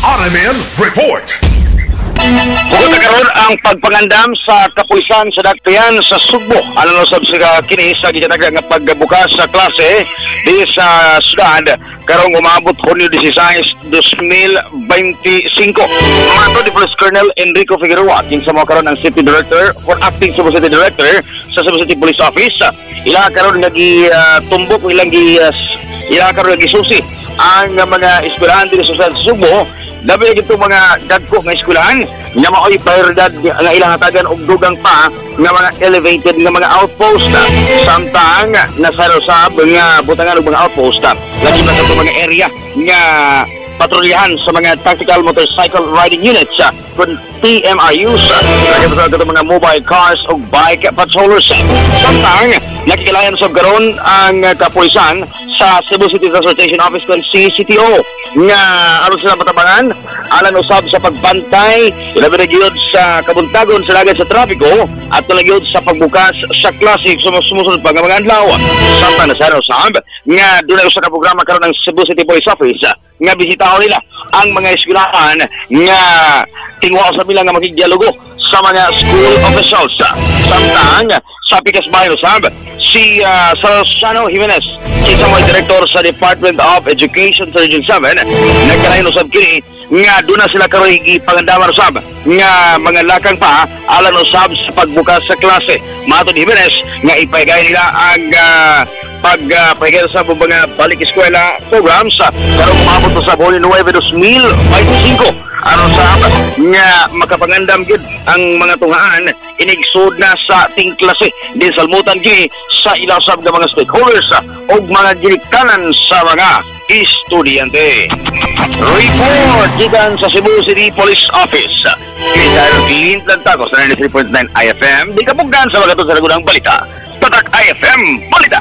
RMN Report. Bukod na karon ang pagpangandam sa kapulisan sa Dakbayan sa Sugbo. Ano sab sa kini sa gitanaga nga pagbukas sa klase di sa syudad karong umabot Hunyo 16, 2025. Mato ni Police Colonel Enrico Figueroa, kinsa mo karon ang City Director for Acting Cebu City Director sa Cebu City Police Office. Ila karon nga gitumbok, ilang gi ila karon nga gisusi ang mga eskwelahan diri sa Sugbo, labi na mga dagko nga eskwelahan nga mao'y prioridad nga ilang hatagan og dugang pa nga mga elevated nga mga outpost, samtang nasa usab nga butangan og mga outpost lagi ba sa mga area nga patrolyahan sa mga tactical motorcycle riding units kun TMRUs, lagi ba sa mga mobile cars ug bike patrollers. Samtang nakikilayan sa karon ang kapulisan sa Cebu City Transportation Office kon CCTO nga aron sila matabangan alang usab sa pagbantay, ilabi na gyud sa kabuntagon sa dagan sa trapiko at na gyud sa pagbukas sa klase sumusunod pa nga mga adlaw. Samtang nasara usab nga dunay usa ka programa karon ng Cebu City Police Office nga bisitahon nila ang mga eskwelahan nga tingwa usab nila nga makigdialogo sa mga school officials. Samtang sa Pikas Bayan usab si Salsano Jimenez, kinsa mo direktor sa Department of Education sa Region 7, nagkalain usab kini nga doon na sila karon gipangandaman usab nga mga lakang pa alang usab sa pagbukas sa klase. Matod ni Jimenez nga ipahigay nila ang pagpahigay sa mga balik eskwela programs karong umabot sa Hunyo 9, 2025 aron sa nga makapangandam gyud ang mga tunghaan inigsud na sa tingklase din salmutan kini sa ilang sab nga mga stakeholders ug mga ginikanan sa mga estudyante. Report gikan sa Cebu City Police Office. Kita Clint Lantako sa 93.9 IFM. Di kabugdan sa mga sa Lagunang Balita. Tatak IFM Balita.